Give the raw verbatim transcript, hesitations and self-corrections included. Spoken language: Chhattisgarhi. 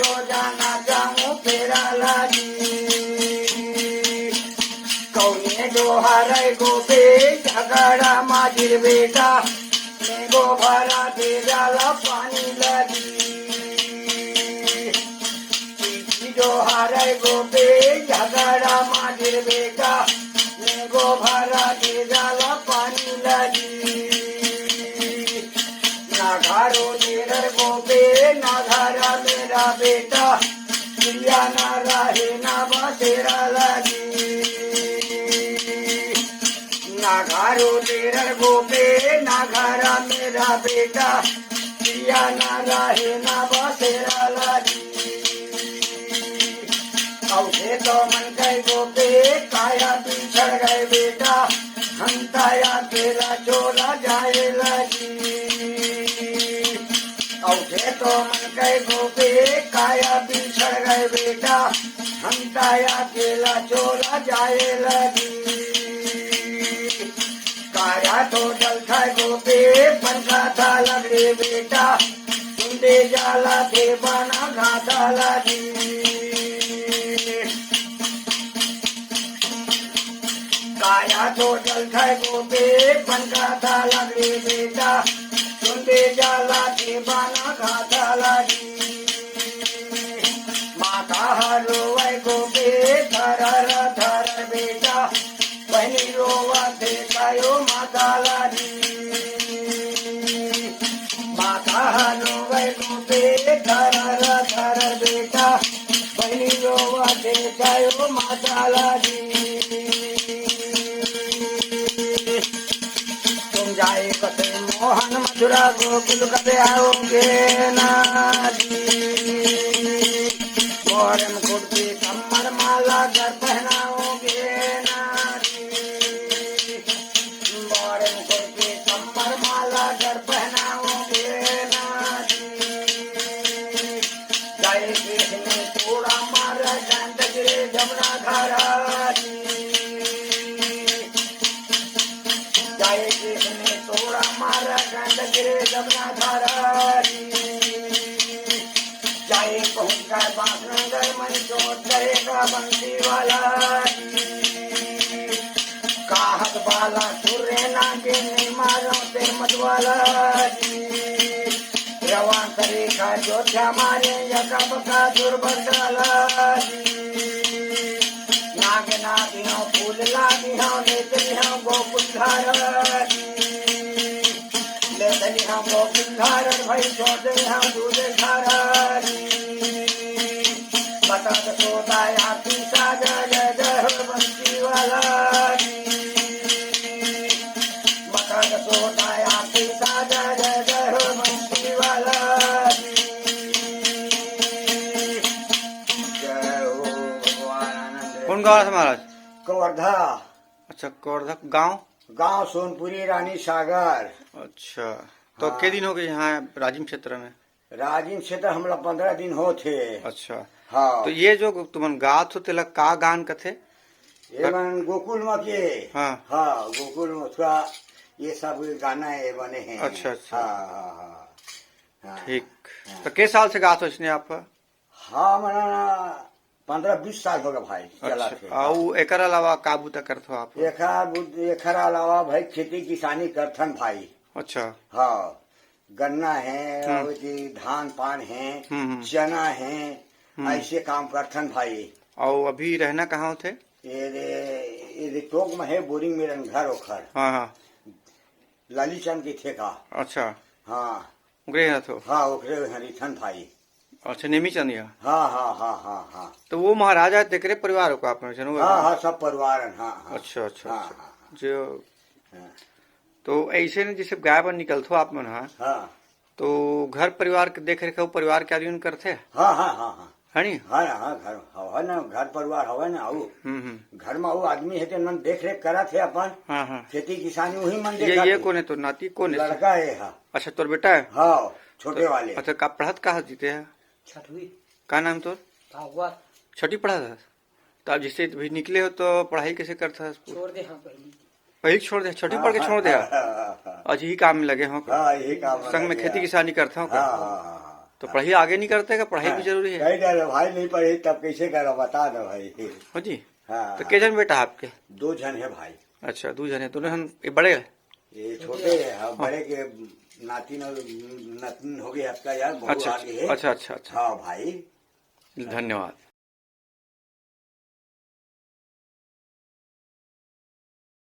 तो जाना चाहूँ फेरा लागी। कौने डोहारे गोपे झगड़ा माजिर बेटा, मैं गोभरा दे जाला पानी लागी। डोहारे गोपे झगड़ा माजिर बेटा, मैं गोभरा दे जाला पानी लागी। ना घरो देरर गोपे, ना घरा मेरा बेटा, प्रिया ना रहे ना बसेरा लागी। ना घरो देरर गोपे, ना घरा मेरा बेटा, प्रिया ना रहे ना बसेरा लागी। औसे तो मन कई गोपे, काया बिछड़ गए बेटा, हम ताया तेरा चोला जाए लागी। औसे तो मन कई गोपे, काया बिछड़ गए बेटा, हम ताया तेरा चोला जाए लागी। काया तो जलथै गोपे, पंखा था लगड़े बेटा, सुंदे जाला दे बना घाटा लागी। काया तो जलथै गोपे, पंखा था लगड़े बेटा, सुंदे जाला दे बना घाटा लागी। माता हरो वै गोपे, धरर धरर बेटा, बहिनी रोवा दे कायो माता लागी। माता हरो वै गोपे, धरर धरर बेटा, बहिनी रोवा दे कायो माता लागी। तुम जाए बसे मोहन मथुरा गोकुल कब आओगे ना जी। मोर मुकुट पीताम्बर माला घर पहनाओगे ना जी। मोर मुकुट पीताम्बर माला घर पहनाओगे ना जी। जय कृष्ण तोड़ा मारा गंडगिरे जमुना धारा जी। जय कृष्ण तोड़ा मारा गंडगिरे जमुना धारा जी। जय पहुंच गए बांसनगर मन चोट करेगा बंसी वाला जी। काहत बाला सुरे नागे नहीं मारो ते मत वाला जी। रवान तरीका जो क्या मारे या कब का दुर्बल डाला जी। नाग नाग यहाँ फूल लागी यहाँ ले चली यहाँ गोकुल धारा जी। ले चली यहाँ गोकुल धारा भाई छोटे यहाँ दूध धारा जी। बता दो सोदा या पीसा जय जय जय हो बंसी वाला जी। बता दो सोदा या पीसा जय जय जय हो बंसी वाला जी। जय हो भगवान आनंद। कौन गाँव है महाराज? कवर्धा। अच्छा, कवर्धा गांव? गांव सोनपुरी रानी सागर। अच्छा, तो हाँ। के दिन हो गए यहाँ राजिम क्षेत्र में? राजिम क्षेत्र हमला पंद्रह दिन होत हे। अच्छा। हाँ। तो ये जो तुमन गात हो, तेला का गान कथे? ये मन गोकुल म के। हाँ। हाँ, गोकुल म थोड़ा ये सब गाना ये बने हैं। अच्छा, अच्छा। हाँ, हाँ, हाँ। हाँ। ठीक। हाँ। तो के साल से गात हो इसने आप? हाँ, मना पंद्रह बीस साल होगे भाई, चला अच्छा, थे। अउ एकर अलावा का बूता करथो आप? एकर बूत-, एकर अलावा भाई खेती किसानी करथन भाई। अच्छा। हाँ, गन्ना है, हम्म। अउ जी धान पान है, हम्म, हम्म। चना है, हम्म। ऐसे काम करथन भाई। अउ अभी रहना कहाँ होथे? ये रे, ये रे टोक में है, बोरिंग में रन घर ओखर। हाँ, हाँ। लाली चंद के ठेका। अच्छा। हाँ। ओकरे यहाँ तो? हाँ, ओकरे यहाँ रिथन भाई। अच्छा, नेमी चंद यहाँ? हाँ, हाँ, हाँ, हाँ, हाँ। तो वो महाराजा तेकरे परिवार हो का आप में से, हाँ, हाँ, सब परिवार है, हाँ, हाँ। अच्छा, अच्छा, हाँ, अच्छा। हाँ, हाँ। जो, हाँ। तो ऐसे ने जैसे गाय बर निकलथो आप मन, हाँ? हाँ। तो घर परिवार के देख रेख परिवार के आदमी मन करथे? हाँ, हाँ, हाँ, हाँ। है नी? हाँ, हाँ, घर, हवा ना, घर परिवार हवा ना, आऊ। हम्म, हम्म। घर में वो आदमी है, तो मन देख रेख करत है अपन। हाँ, हाँ। खेती किसानी वही मन ये, देखत ये है। कौन है तो नाती, कौन है? लड़का है, हाँ। अच्छा, तोर बेटा है? हाँ, छोटे तो, वाले। अच्छा, का पढ़त कहाँ जीते है? छठवीं। का नाम तोर? भागवत। छठी पढ़त है? तो आप जैसे भी निकले हो तो पढ़ाई कैसे करता है? छोड़ दे, हाँ, पहली। पहली छोड़ दे, छठी हाँ, पढ़ के हाँ, छोड़ दे? हाँ, हाँ, हाँ, हाँ। आज यही काम में लगे हो? हाँ, यही काम में संग में लगे खेती हैं। किसानी करता हो का? हाँ, हाँ, हाँ, हाँ। तो पढ़ाई आगे नहीं करते का? पढ़ाई भी जरूरी है। कही डर भाई, नहीं पढ़े तब कैसे करा, बता दो भाई। हो जी। हाँ। तो के झन बेटा आपके? दो झन है भाई। अच्छा, दो झन है। दोनों हम ये बड़े है? ये छोटे है, हाँ, बड़े के नातिन और नतन हो गए आपका यार, बहू अच्छा, आ गए है। अच्छा, अच्छा, अच्छा। हाँ भाई। धन्यवाद।